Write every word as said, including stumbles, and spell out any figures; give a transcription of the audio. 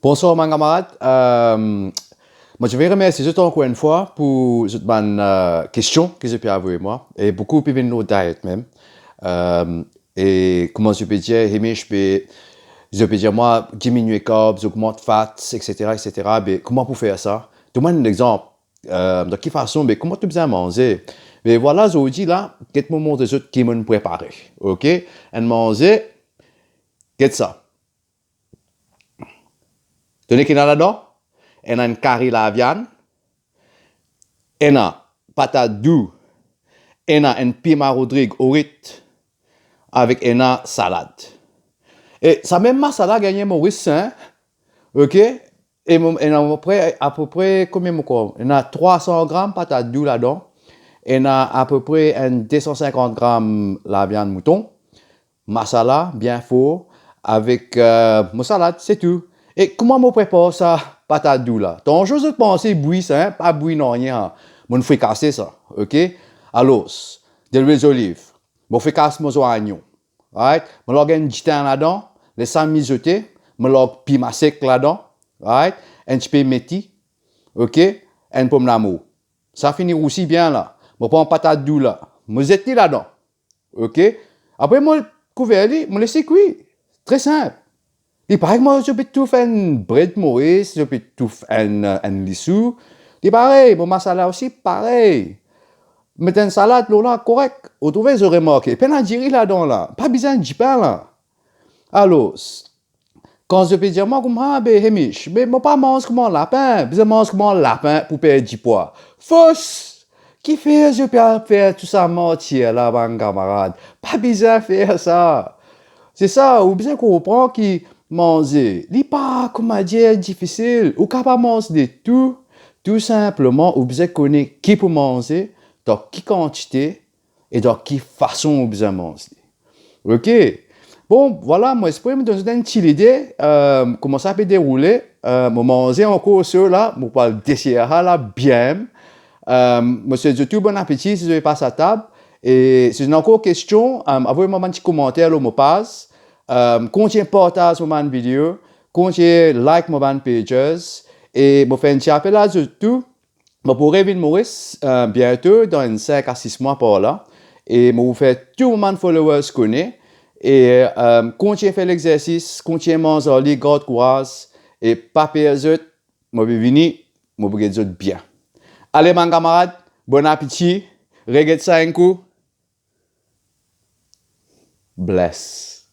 Bonswar bann kamarad. Euh, mo ti vinn remersie zot ankor enn fwa pou zot bann, euh, kestion ki zot pe avoy mwa. E boukou pe vinn lor diet mem. Euh, e kouma zot pe dir, Hemish, be, zot pe dir mwa, diminie carbs, ogmant fats, et cetera, et cetera. Be, kouma pou fer sa? Donn mwa enn lexanp. Euh, dan ki fason, be, kouma to bizin manze? Be vwala, zordi la, get mo montre zot ki mo prepare. Ok? Enn manze, get sa. To kone ki ena ladan? Ena enn kari laviann, ena patat dou, ena enn pima Rodrig, orit, avek ena salad. E sa mem masala gagne Moris, hein? Ok? E mo, ena apepre, apepre konbien mo krwar? Ena trwa san gram patat dou ladan. Ena apepre enn de san sinkant gram laviann mouton. Masala, bien for, avek, euh, mo salad, se tou. E kouma mo prepar sa patat dou la? Tansion zot panse bwi sa, hein? Pa bwi nanye, hein? Mo frikase sa, ok? Alor, delwil zoliv, mo frikas mo zwayon, right? Mo larg enn ditin ladan, les sa mizote, mo larg pima sek ladan, right? Enn tipe meti, ok? Enn pomdamour. Sa fini rousi bien la. Mo pran patat dou la, mo zet li ladan. Ok? Apre mo kouver li, mo les li kwi. Tre sinp. Li parey kouma zot pe touf enn bred Moris, zot pe touf enn, enn lisou. Li parey, mo masala osi parey. Met enn salad lor la, korek. Ou trouve, zot remarke, pena diri ladan la. Pa bizin dipin la. Alor, kan zot pe dir mwa kouma, "Ah, be, Hemish, be mo pa manz kouma lapin, bizin manz kouma lapin pou perdi pwa." Fos! Kifer zot pe al fer tou sa mantir la, bann kamarad? Pa bizin fer sa. Se sa, ou bizin konpran ki manze, li pa, koumadir, difisil. Ou kapav manz de tou. Tou sinpleman, ou bizin kone ki pou manze, dan ki kantite, e dan ki fason ou bizin manz li. Ok. Bon, vwala, mo espere mo donn zot enn ti lide, euh, kouma sa pe deroule. Euh, mo manze ankor so la, mo pou al deser sa la bien. Euh, mo swet zot tou bon apeti si zot pe pas atab. E si zot ena ankor kestion, euh, avoy mwa bann ti komanter lor mo paz. Euh, kontign partaz mo bann video, kontign like mo bann pages. E mo fer enn ti apel a zot tou. Mo pou revinn Moris, euh, biento, dan enn sink a sis mwa par la, e mo pou fer tou mo bann followers kone, e, euh, kontign fer lexersis, kontign manz ar li, gard kouraz, e pa per zot, mo pe vini, mo pou get zot bien. Ale bann kamarad, bon apeti, reget sa enn kou. Bless.